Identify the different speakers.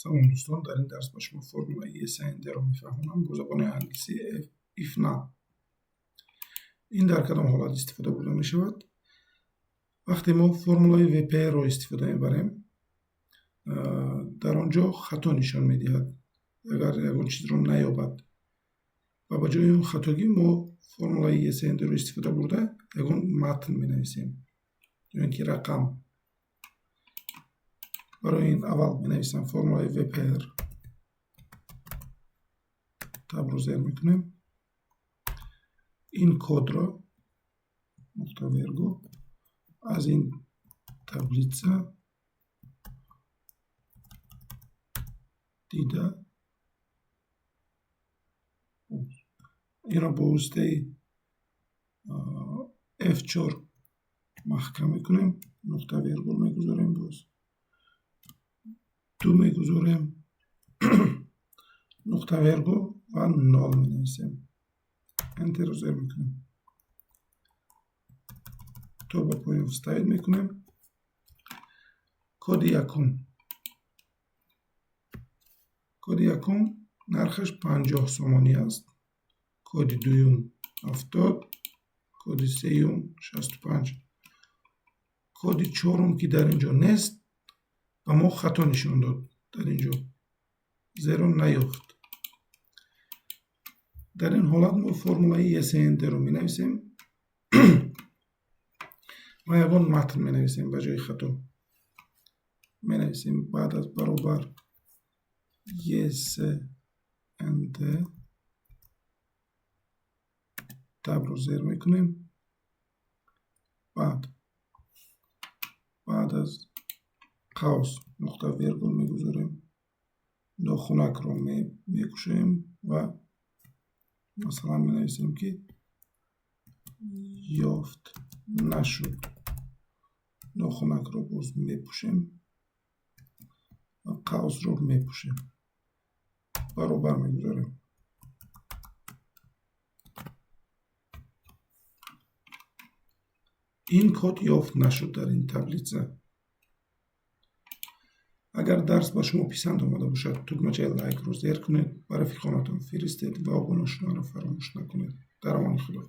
Speaker 1: Салом, дӯстон! Дар ин дарс ба шумо формулаи ESND-ро мефаҳмонам бо забони англисӣ if null. Ин дар кадом ҳолат истифода бурда мешавад? Вақте мо формулаи WPR-ро истифода мебарем, дар он ҷо хато нишон медиҳад, агар ягон чизро наёбад. Ва ба ҷои он хатогӣ мо формулаи ESND-ро истифода бурда, ягон матн менависем ё ин ки рақам. Барои ин аввал менависам формулаи WPR, табро зер мекунем, ин кодро нуқта вергул аз ин таблица дида, инро бо воситаи F4 маҳкам мекунем, нуқта вергул мегузорем, боз ду мегузорем, нуқта вергул ва нол менависем, Enter-ро зер мекунем, то ба поён вставить мекунем. Коди якум, коди якум нархаш 50 сомонӣ аст, коди дуюм 70, коди сеюм 65. Коди чорум, ки дар ин ҷо нест, ба мо хато нишон дод дар ин ҷо, зеро наёфт. Дар ин ҳолат мо формулаи ESND-ро менависем ва ягон матн менависем. Ба ҷои хато менависем баъд аз баробар ESND, табро зер мекунем, баъд аз қавс нуқта вергул мегузорем, нохунакро мекушоем ва масалан менависем, ки ёфт нашуд, нохунакро боз мепӯшем ва қавсро мепӯшем, баробар мегузорем. Ин код ёфт нашуд дар ин таблица. Агар дарс ба шумо писанд омада бошад, тугмачаи лайкро зер кунед, ба рафиқонатон фиристед ва обуна шуданро фаромӯш накунед. Дар амони Худо.